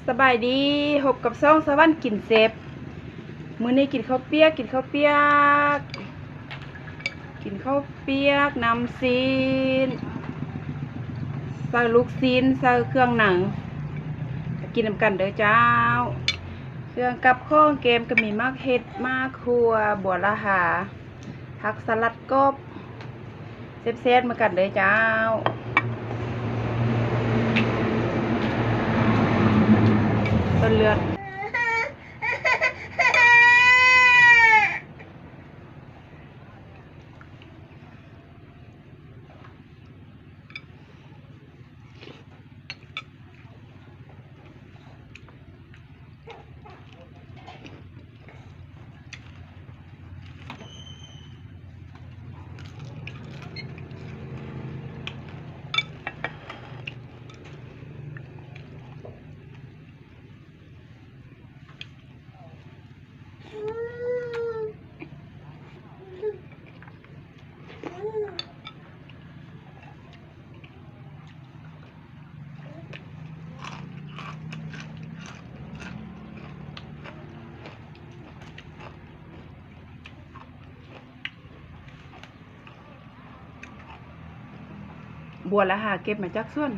ສະບາຍດີ ພົບກັບຊ່ອງສະຫວັນກິນແຊບ. ມື້ນີ້ກິນເຂົ້າປຽກ ກິນເຂົ້າປຽກ ກິນເຂົ້າປຽກນຳຊີ້ນ ໃສ່ລູກຊີ້ນ ໃສ່ເຄື່ອງໃນ ກິນນຳກັນເດີເຈົ້າ. ເຄື່ອງກັບຂອງແກ້ມກໍມີໝາກເຫັດ ໝາກຫົ່ວ ບົວລະຫາ ຜັກສະຫຼັດກອບ ແຊບໆ ນຳກັນເດີເຈົ້າ. ຕົ້ນເລືອດ ບົວລະຫາເກັບມາຈາກສວນ.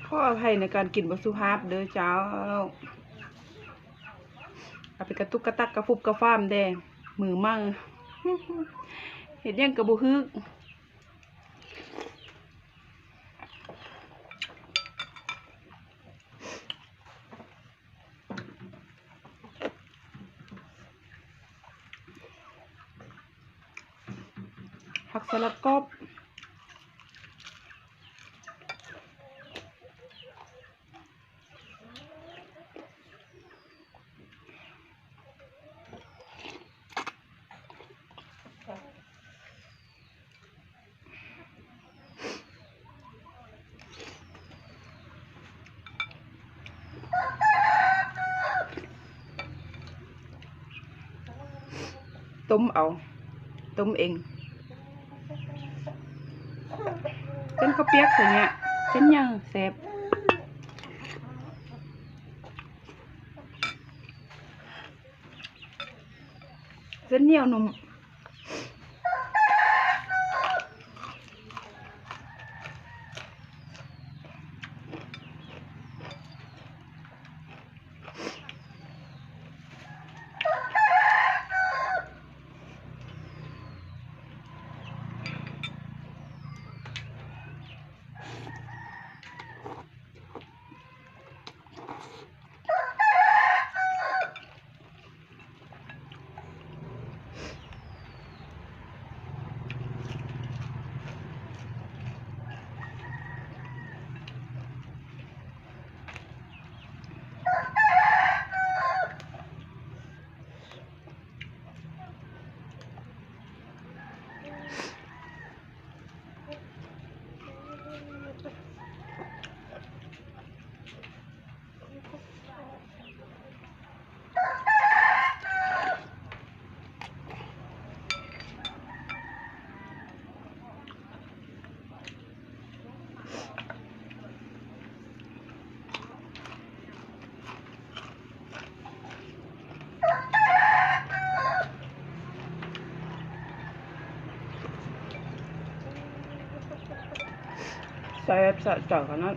ຂໍອະໄພໃນການກິນບໍ່ສຸພາບເດີເຈົ້າ. ເອົາໄປກະຕຸກກະຕັກກະຟຸບກະຟາມແດ່ ມືໃໝ່ ເຮັດຫຍັງກະບໍ່ຖືກ. ຜັກສະຫຼັດກອບ. ຕົ້ມເອົາ ຕົ້ມເອງ. ເສັ້ນເຂົ້າປຽກໃສ່ເນີ້ຍ ເສັ້ນໃຫຍ່ແຊບ ເສັ້ນໜຽວໜຸ່ມ. ແຊບສະໃຈຂະໜາດ.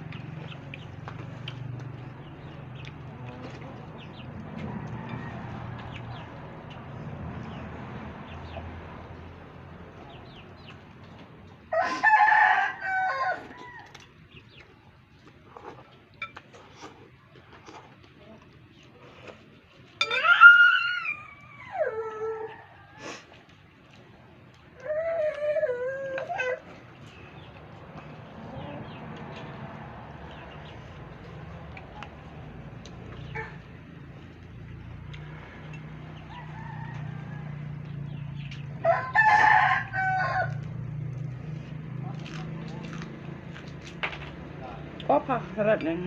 ກໍຜັກສະລັດນັ້ນ.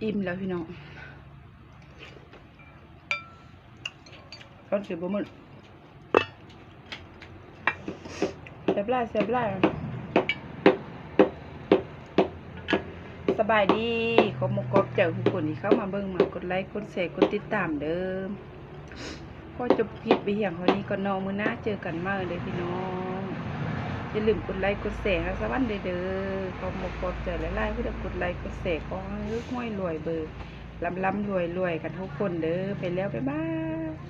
ອີ່ມແລ້ວພີ່ນ້ອງ. ກ່ອນຊິບໍ່ໝົດ ແຊບຫຼາຍ ແຊບຫຼາຍ. ສະບາຍດີ ຂອບມຸກຂອບໃຈທຸກຄົນທີ່ເຂົ້າມາເບິ່ງ ມາກົດໄລ ກົດແຊ ກົດຕິດຕາມເດີ. ຂໍຈົບຄລິບໄປພຽງເທົ່ານີ້ກ່ອນເນາະ ມື້ໜ້າເຈີກັນໃໝ່ເດີພີ່ນ້ອງ. ຢ່າລືມກົດໄລ ກົດແຊໃຫ້ສະຫວັນເດີ. ຂອບມຸກຂອບໃຈຫຼາຍໆ ຜູ້ໃດກົດໄລ ກົດແຊ ຂໍໃຫ້ຮວຍໆ ເບີ ລ່ຳໆ ລວຍໆ ກັນທຸກຄົນເດີ. ໄປແລ້ວ ບາຍບາຍ.